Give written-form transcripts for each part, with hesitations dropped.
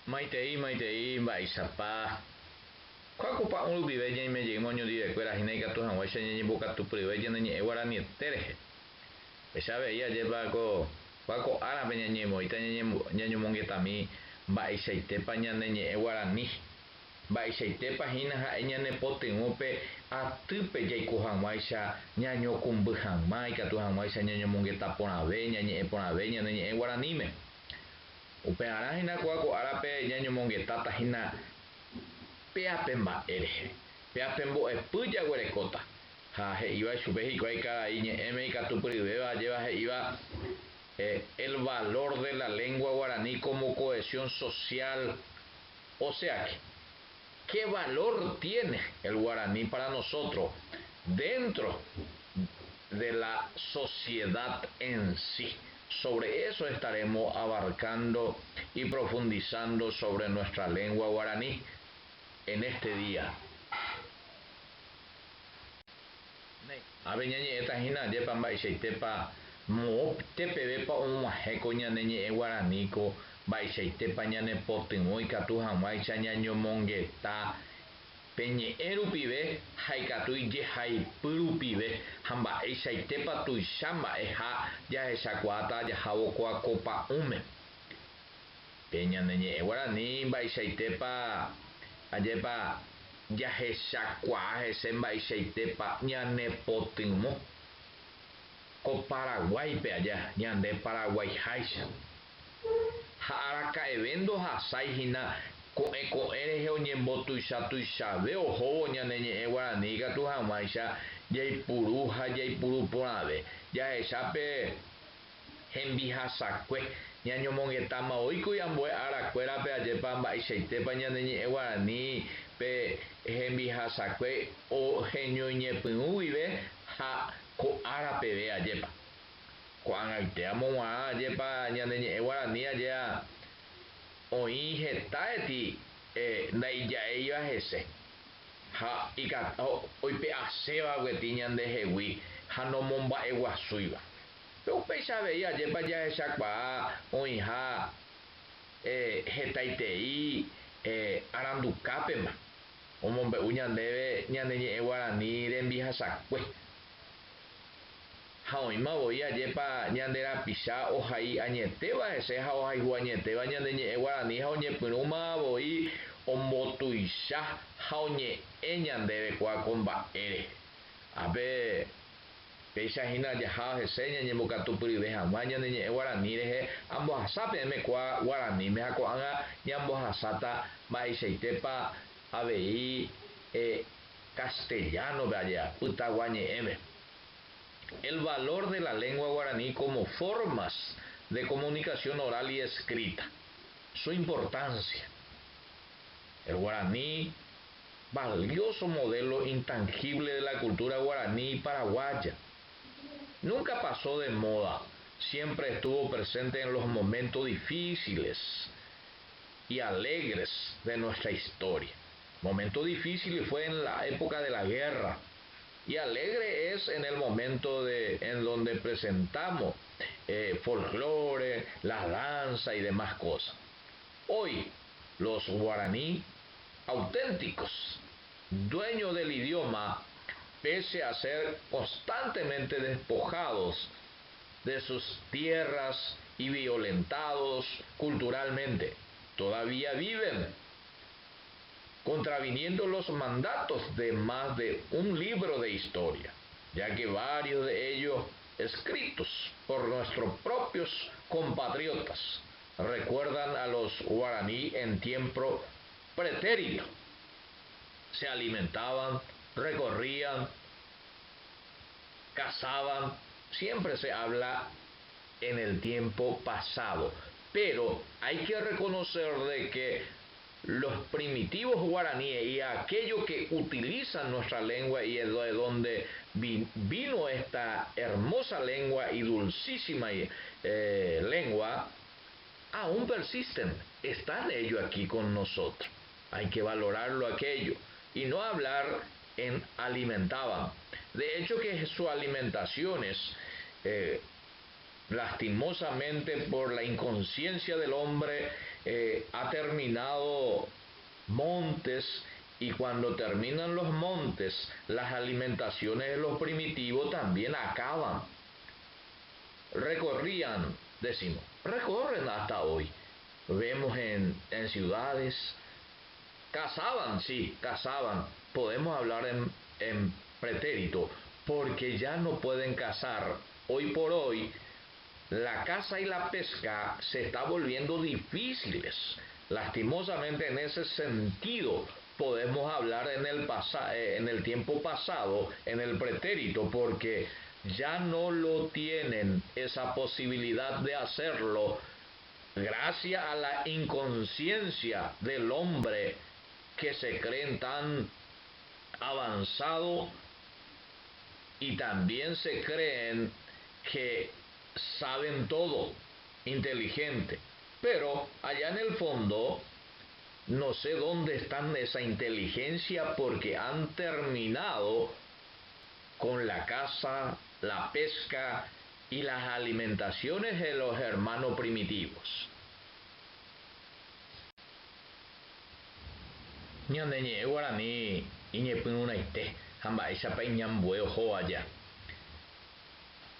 Maitei, maitei, mba'éichapa. Ko pa'ũ rupive ñaime jeýma oñondivekuéra hína ikatu hag̃uáicha ñañembokatupyryve ñane ñe'ẽ guaraniete rehe. Péicha avei ajépa ko kua ko árape ñañemoĩta ñañomongetami mba'eichaitépa ñane ñe'ẽ guarani, mba'eichaitépa hína ha'e ñanepotyvõ pe atýpe jaiko hag̃uáicha ñañokumby hag̃ua, ikatu hag̃uáicha ñañomongeta porãve, ñañe'ẽ porãve ñane ñe'ẽ guaraníme. Upearã hína kóa ko árape ñañomongetáta hína péape mba'e rehe, péape mbo'epy jaguerekóta. Ha he'íva ichupe hikuái karai ñe'ẽme ikatupyryvéva ajéva he'íva El valor de la lengua guaraní como cohesión social, o sea que, ¿qué valor tiene el guaraní para nosotros dentro de la sociedad en sí? Sobre eso estaremos abarcando y profundizando sobre nuestra lengua guaraní en este día. Ave ñañe'ẽta hína ajépa mba'eichaitépa moõite pevépa og̃uahẽ ko ñane ñe'ẽ guarani ko mba'eichaitépa ñanepotyvõ ikatu hag̃uáicha ñañomongeta pe ñe'ẽ rupive ha ikatu ijehaipy rupive ha mba'eichaitépa tuicha mba'eha jahechakuaáta jahávo kóa ko pa'ũme. Pe ñane ñe'ẽ guarani mba'eichaitépa ajépa jahechakuaa hese mba'eichaitépa ñanepotyvõ ko Paraguáipe aja ñande Paraguaiháicha. Ha araka'eve ndohasái hína ko'ẽ ko'ẽ rehe oñembotuichatuichave ohóvo ñane ñe'ẽ guarani ikatu hag̃uáicha jaipuru ha jaipuru porãve. Jahecha pe hembihasakue. Ñañomongetáma oikói ambue arakuérape ajépa mba'eichaitépa ñane ñe'ẽ guarani pe hembihasakue oheñoiñepyrũ guive ha ko ára peve ajépa. Ko'ag̃aite amog̃uarã ajépa ñane ñe'ẽ guarani ajéa oĩ hetaeti ndaija'éiva hese ha oipe'aséva gueteri ñandehegui ha nomomba'eguasúiva. Pe upéicha avei ajépa jahechakuaa oĩha hetaitei arandukápema omombe'u ñandéve ñane ñe'ẽ guarani rembihasakue. Ha oĩma voi ajépa ñande rapicha ohai añetéva hese ha ohayhu añetéva ñane ñe'ẽ guarani ha oñepyrũma voi ombotuicha ha oñe'ẽ ñandéve kóa ko mba'e rehe. Ápe péicha hína jaha hese ñañembokatupyryve hag̃ua ñane ñe'ẽ guarani rehe ambohasa peẽme kóa guaraníme ha ko'ág̃a ñambohasáta mba'eichaitépa avei castellano-pe ajéa pytagua ñe'ẽme. El valor de la lengua guaraní como formas de comunicación oral y escrita. Su importancia. El guaraní, valioso modelo intangible de la cultura guaraní y paraguaya. Nunca pasó de moda, siempre estuvo presente en los momentos difíciles y alegres de nuestra historia. Momento difícil fue en la época de la guerra y alegre es en el momento de, en donde presentamos folclore, la danza y demás cosas. Hoy, los guaraní auténticos, dueños del idioma, pese a ser constantemente despojados de sus tierras y violentados culturalmente, todavía viven contraviniendo los mandatos de más de un libro de historia, ya que varios de ellos escritos por nuestros propios compatriotas recuerdan a los guaraní en tiempo pretérito. Se alimentaban, recorrían, cazaban, siempre se habla en el tiempo pasado, pero hay que reconocer de que los primitivos guaraníes y aquellos que utilizan nuestra lengua y es de donde vino esta hermosa lengua y dulcísima lengua, aún persisten, están ellos aquí con nosotros. Hay que valorarlo aquello y no hablar en alimentaban. De hecho que su alimentación es, lastimosamente por la inconsciencia del hombre, ha terminado. terminado montes y cuando terminan los montes, las alimentaciones de los primitivos también acaban. Recorrían, decimos, recorren hasta hoy. Vemos en, en ciudades, cazaban, sí, cazaban. Podemos hablar en, en pretérito, porque ya no pueden cazar. Hoy por hoy, la caza y la pesca se está volviendo difíciles. Lastimosamente en ese sentido podemos hablar en el, en el tiempo pasado, en el pretérito, porque ya no lo tienen esa posibilidad de hacerlo gracias a la inconsciencia del hombre que se creen tan avanzado y también se creen que saben todo, inteligente. Pero allá en el fondo, no sé dónde están esa inteligencia porque han terminado con la caza, la pesca y las alimentaciones de los hermanos primitivos. Ñane ñe'ẽ guarani iñepyrũrãite ha mba'éichapa iñambue oho aja.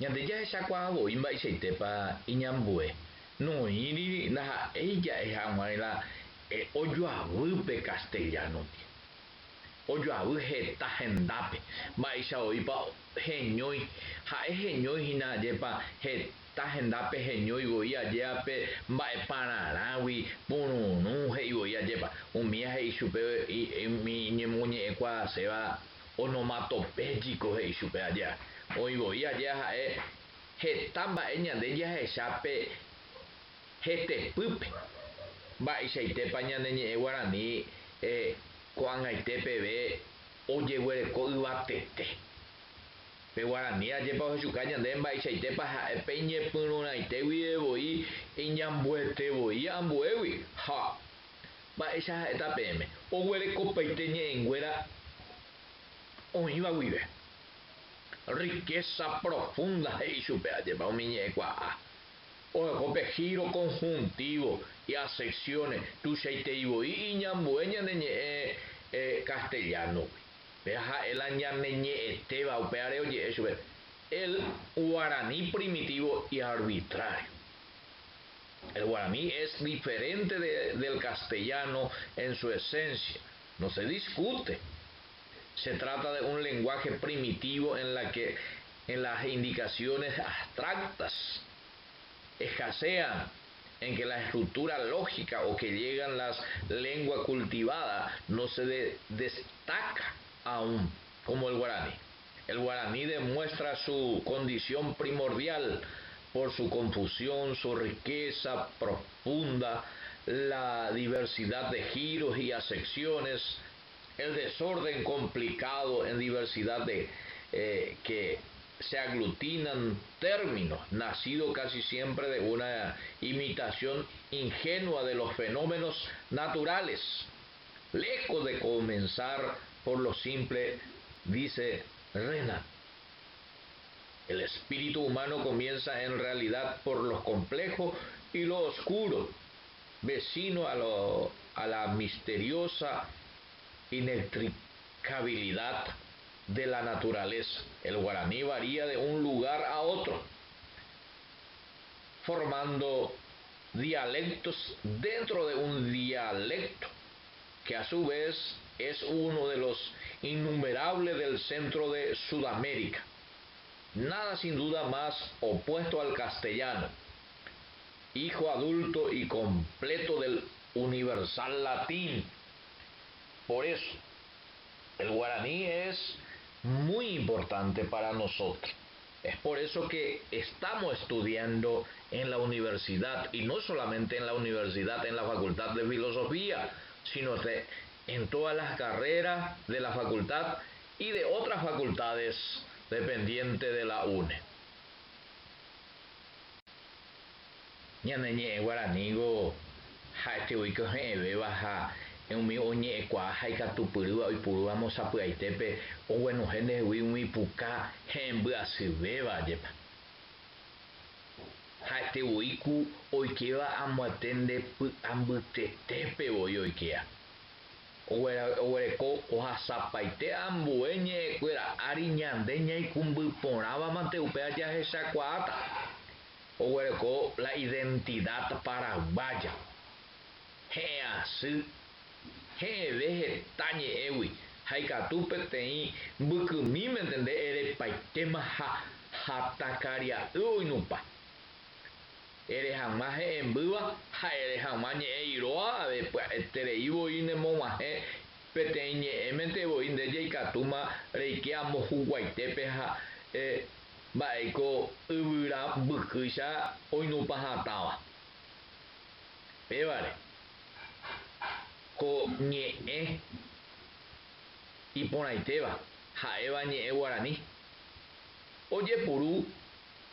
Ñande jahechakuaa voi mba'eichaitépa iñambue. Noĩri ndaha'éi ja'e hag̃ua la ojoavy pe castellano-ndi. Ojoavy heta hendápe. Mba'éicha oĩpa heñói. Ha'e heñói hína ajépa heta hendápe heñói voi ajéape mba'epararãgui pururũ he'i voi ajépa. Umía he'i chupe umi ñemoñe'ẽkuaaséva onomatopéyico he'i chupe ajéa. Oĩ voi ajéa ha'e heta mba'e ñande jahecha pe hetepýpe. Mba'eichaitépa ñane ñe'ẽ guarani ko'ag̃aite peve ojeguereko yvatete. Pe guarani ajépa ohechuka ñande mba'eichaitépa ha'e pe iñepyrũrãite guive voi iñambuete voi ambuégui. Ha mba'éicha ha'éta peẽme oguerekopaite ñe'ẽnguéra oĩva guive. Riqueza profunda he'i chupe ajépa umi ñe'ẽkuaa. Oho pe giro conjuntivo y acepciones tuichaitei voi iñambue ñane ñe'ẽ castellano-gui. Pe ha'e la ñane ñe'ẽtéva upévare oje'e chupe el guaraní primitivo y arbitrario. El guaraní es diferente del castellano en su esencia. No se discute. Se trata de un lenguaje primitivo en la que en las indicaciones abstractas escasean, en que la estructura lógica o que llegan las lenguas cultivadas no se destaca aún como el guaraní. El guaraní demuestra su condición primordial por su confusión, su riqueza profunda, la diversidad de giros y acepciones, el desorden complicado en diversidad de que se aglutinan términos, nacido casi siempre de una imitación ingenua de los fenómenos naturales. Lejos de comenzar por lo simple, dice Renan. El espíritu humano comienza en realidad por lo complejo y lo oscuro, vecino a la misteriosa inextricabilidad de la naturaleza. El guaraní varía de un lugar a otro, formando dialectos dentro de un dialecto, que a su vez es uno de los innumerables del centro de Sudamérica. Nada sin duda más opuesto al castellano, hijo adulto y completo del universal latín. Por eso, el guaraní es muy importante para nosotros. Es por eso que estamos estudiando en la universidad, y no solamente en la universidad, en la Facultad de Filosofía, sino en todas las carreras de la facultad y de otras facultades dependientes de la UNE. Ñane ñe'ẽ guaranígo ha'ete voi ko he'ẽvéva ha umi oñe'ẽkuaa ha ikatupyrýva oipurúvamo sapy'aitépe oguenohẽ ndehegui umi puka he'ẽmby'asyvéva ajépa. Ha'ete voi ku oikéva amoete nde py'a mbytetépe voi oikea. Oguereko ohasapaite ambue ñe'ẽkuéra ári ñande ñaikũmby porãva mante upéva jahechakuaáta. Oguereko la identidad paraguaya. He'ẽ asy, he'ẽve heta ñe'ẽgui ha ikatu peteĩ mbykymímente nde erepaitéma ha hatakaria'y oinupã. Ere hag̃ua he'ẽmbýva ha ere hag̃ua ñe'ẽ iróva ave pya'eterei voi nemog̃uahẽ peteĩ ñe'ẽmente voi nde jaikatúma reike amo huguaitépe ha mba'éiko yvyra mbykýicha oinupã hatãva. Pévare, ko ñe'ẽ iporãitéva ha'éva ñe'ẽ guarani, ojepuru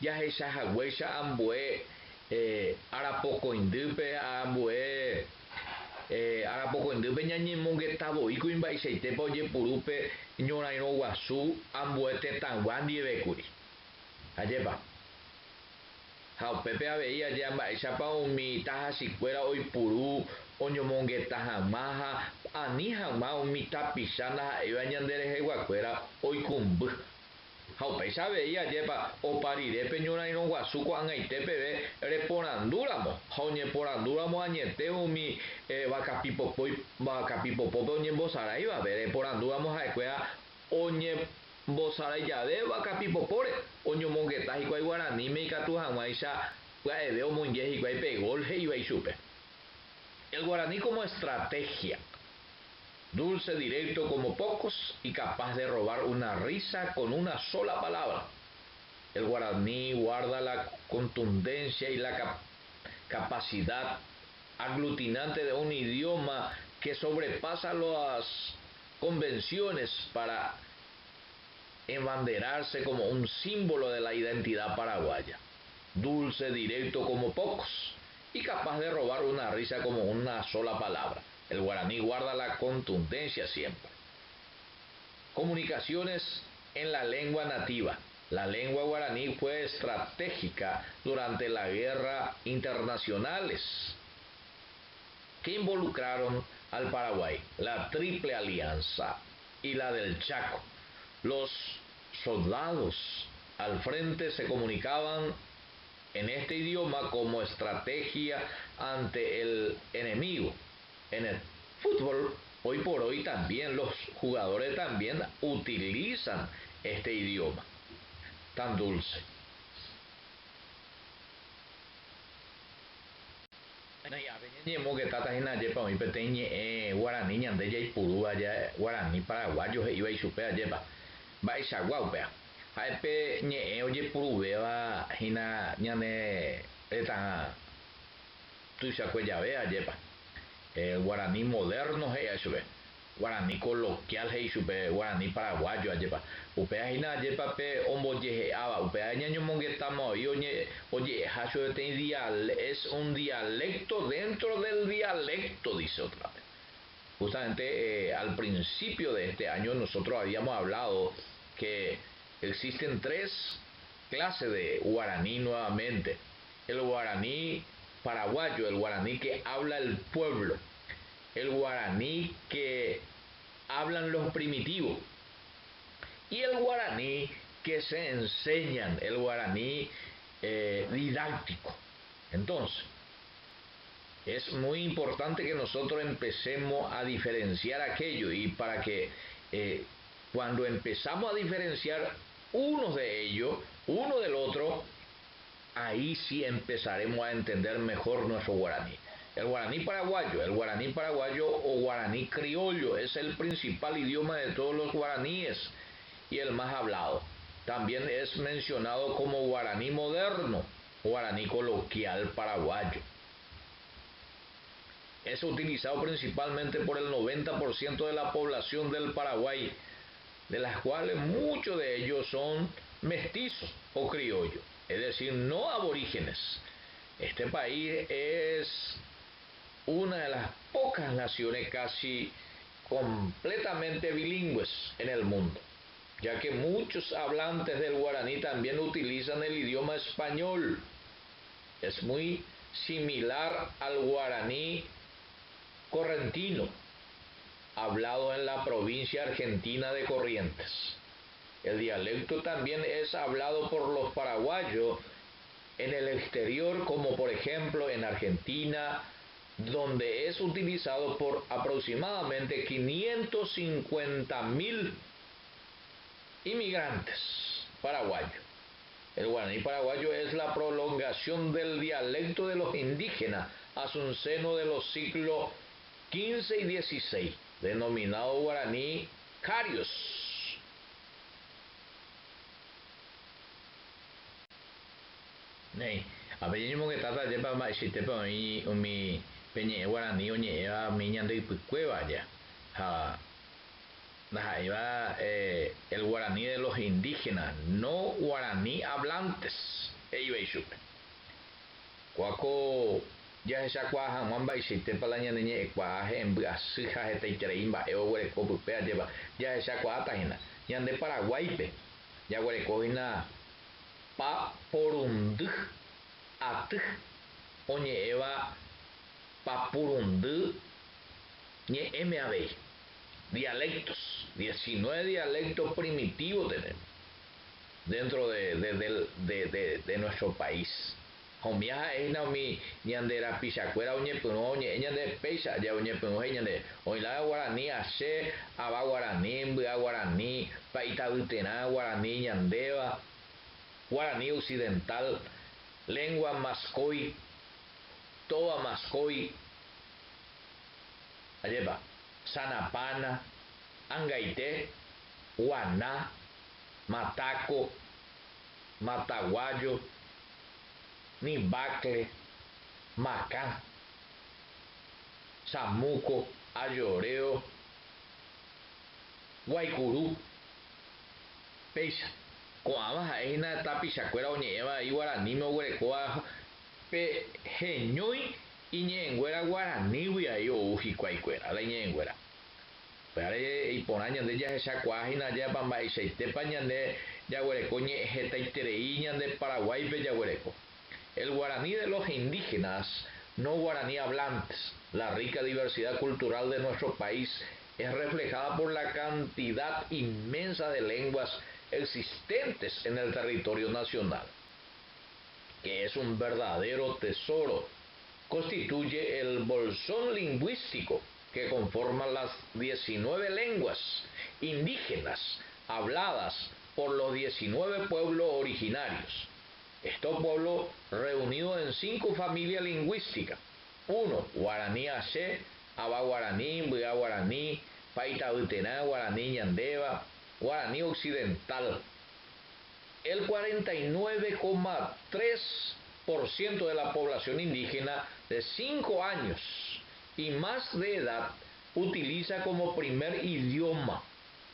jahecha haguéicha ambue arapokõindýpe ha ambue arapokõindýpe ñañemongeta voi kuimba'eichaitépa ojepuru pe ñorairõ guasu ambue tetãygua ndive kuri. Ajépa. Ha upépe avei aja mba'éichapa umi tahachikuéra oipuru oñomongeta hag̃ua ha ani hag̃ua umi tapicha ndaha'éiva ñande reheguakuéra oikũmby. Ha upéicha avei ajépa opa rire pe ñorairõ guasu ko'ag̃aite peve reporandúramo ha oñeporandúramo añete umi vakapipopópe oñembosaráivape reporandúramo ha'ekuéra Oñembosarái jave vakapipopóre, oñomongeta hikuái guaraníme ikatu hag̃uáicha pya'eve omoinge hikuái pe gol he'íva ichupe. El guaraní como estrategia. Dulce, directo como pocos y capaz de robar una risa con una sola palabra. El guaraní guarda la contundencia y la capacidad aglutinante de un idioma que sobrepasa las convenciones para embanderarse como un símbolo de la identidad paraguaya. Dulce, directo como pocos y capaz de robar una risa como una sola palabra. El guaraní guarda la contundencia siempre. Comunicaciones en la lengua nativa. La lengua guaraní fue estratégica durante la guerra internacionales que involucraron al Paraguay, la Triple Alianza y la del Chaco. Los soldados al frente se comunicaban en este idioma como estrategia ante el enemigo. En el fútbol, hoy por hoy también los jugadores también utilizan este idioma tan dulce. Ápe ñañemongetáta hína ajépa oĩ peteĩ ñe'ẽ guarani ñande jaipurúva guarani paraguayo he'íva ichupe ajépa mba'eichagua upéva. Ha'e pe ñe'ẽ ojepuruvéva hína ñane retã tuichakue jave ajépa. Guarani moderno he'iva ichupe. Guarani coloquial he'i chupe, guarani paraguayo ajépa. Upéva hína ajépa pe ombojehe'áva, upéva ñañomongetáma voi oje'eha chupe peteĩ es un dialecto dentro del dialecto, dice otra vez. Justamente eh, al principio de este año nosotros habíamos hablado que existen tres clases de guaraní nuevamente. El guaraní paraguayo, el guaraní que habla el pueblo, el guaraní que hablan los primitivos y el guaraní que se enseñan, el guaraní eh, didáctico. Entonces, es muy importante que nosotros empecemos a diferenciar aquello y para que eh, cuando empezamos a diferenciar unos de ellos, uno del otro, ahí sí empezaremos a entender mejor nuestro guaraní. El guaraní paraguayo, el guaraní paraguayo o guaraní criollo es el principal idioma de todos los guaraníes y el más hablado. También es mencionado como guaraní moderno, guaraní coloquial paraguayo. Es utilizado principalmente por el 90% de la población del Paraguay, de las cuales muchos de ellos son mestizos o criollos, es decir, no aborígenes. Este país es una de las pocas naciones casi completamente bilingües en el mundo, ya que muchos hablantes del guaraní también utilizan el idioma español. Es muy similar al guaraní correntino, hablado en la provincia argentina de Corrientes. El dialecto también es hablado por los paraguayos en el exterior, como por ejemplo en Argentina, donde es utilizado por aproximadamente 550.000 inmigrantes paraguayos. El guaraní paraguayo es la prolongación del dialecto de los indígenas asunceno de los siglos XV y XVI, denominado guaraní carios. Néi, avei ñañomongetáta ajépa mba'eichaitépa oĩ umi pe ñe'ẽ guarani oñe'ẽva umi ñande ypykuéva aja ha ndaha'éiva el guaraní de los indígenas, no guaraní hablantes, he'iva ichupe. Kóa ko jahechakuaa hag̃ua mba'eichaitépa la ñane ñe'ẽkuaa hemby'asy ha hetaiterei mba'e oguereko pype ajépa jahechakuaáta hína. Ñande Paraguáipe jaguereko hína pa porundy aty oñe'ẽva papurundy ñe'ẽme avei. Dialectos, 19 dialectos primitivos tenemos dentro de, de, de, de, de nuestro país. Ha umi ha'e hína umi ñande rapichakuéra oñepyrũ oñe'ẽ ñande péicha aja oñepyrũ he'i ñande oĩla guarani ache, ava guarani, mbya guarani, pa'itavyterã guarani ñandéva, guarani occidental, lengua maskoy, toba maskoy, ajépa, sanapana, angaite, guana, mataco, mataguayo, nibacle, macá, samuco, ayoreo, guaicurú, péicha. Ko'ãva ha'e hína tapichakuéra oñe'ẽva avei guaraníme oguerekóva pe heñói iñe'ẽnguéra guaranígui avei ou hikuaikuéra, la iñe'ẽnguéra. Upévare iporã ñande jahechakuaa hína ajépa mba'eichaitépa ñande jaguereko ñe'ẽ hetaiterei ñande Paraguáipe jaguereko. El guaraní de los indígenas, no guaraní hablantes. La rica diversidad cultural de nuestro país es reflejada por la cantidad inmensa de lenguas existentes en el territorio nacional, que es un verdadero tesoro. Constituye el bolsón lingüístico que conforma las 19 lenguas indígenas habladas por los 19 pueblos originarios. Estos pueblos reunidos en 5 familias lingüísticas. 1. Guaraní Aché, Ava Guaraní, Mbya Guaraní, Paitavyterã, Guaraní Ñandéva, Guaraní Occidental. El 49,3% de la población indígena de 5 años y más de edad utiliza como primer idioma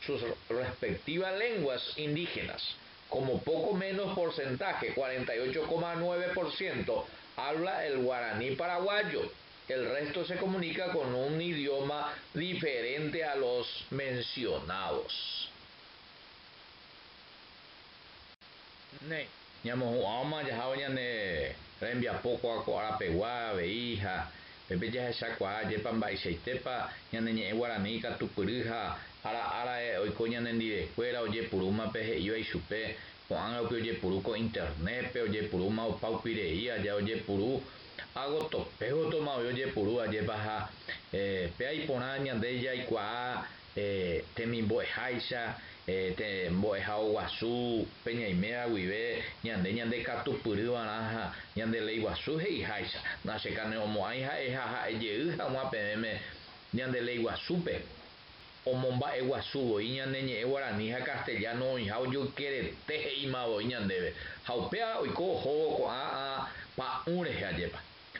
sus respectivas lenguas indígenas. Como poco menos porcentaje, 48,9%, habla el guaraní paraguayo. El resto se comunica con un idioma diferente a los mencionados. Néi, ñamohu'ãma jahávo ñane rembiapo kóa ko arapegua avei ha pépe jahechakuaa ajépa mba'eichaitépa ñane ñe'ẽ guarani ikatupyry ha ára árae oiko ñane ndivekuéra ojepurúma pe he'íva ichupe, ko'ág̃a rupi ojepuru ko internet-pe, ojepurúma opa upirei aja ojepuru agotope gotoma voi ojepuru ajépa ha péa iporã ñande jaikuaa temimbo'eháicha, mbo'ehao guasu pe ñaiméva guive ñande ñande katupyryva'erã ha ñande léi guasu he'iháicha. Nachekane'õmo'ãi ha'e ha ha'e jey hag̃ua peẽme ñande léi guasúpe omomba'eguasu voi ñane ñe'ẽ guarani ha castellano oĩha ojoykerete he'íma voi ñandéve ha upéva oiko ohóvo ko'ã pa'ũ rehe ajépa.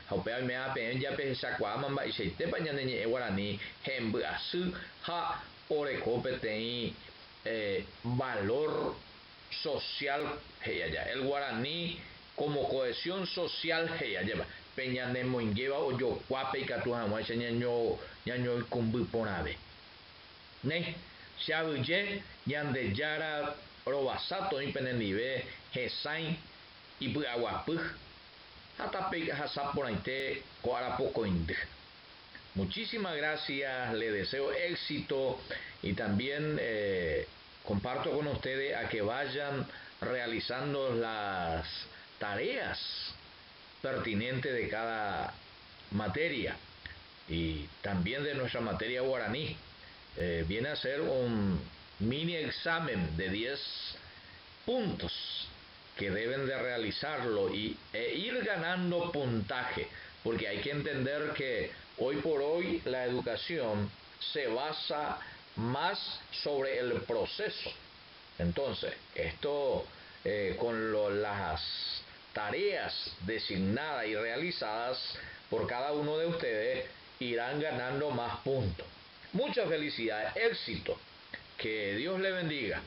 Ha upéva oiméva peẽ japehechakuaáma mba'eichaitépa ñane ñe'ẽ guarani hemby'asy ha oreko peteĩ valor social he'i aja. El guaraní como cohesión social he'i ajépa. Pe ñanemoingéva ojokuápe ikatu hag̃uáicha ñañoikũmby porãve. Néi, che avyje Ñandejára rovasa toĩ penendive hesãi ipy'aguapy. Ha tapehasa porãite ko arapokõindy. Muchísimas gracias, le deseo éxito y también comparto con ustedes a que vayan realizando las tareas pertinentes de cada materia y también de nuestra materia guaraní. Viene a ser un mini examen de 10 puntos que deben de realizarlo e ir ganando puntaje, porque hay que entender que hoy por hoy la educación se basa más sobre el proceso. Entonces, esto con las tareas designadas y realizadas por cada uno de ustedes irán ganando más puntos. Muchas felicidades, éxito. Que Dios le bendiga.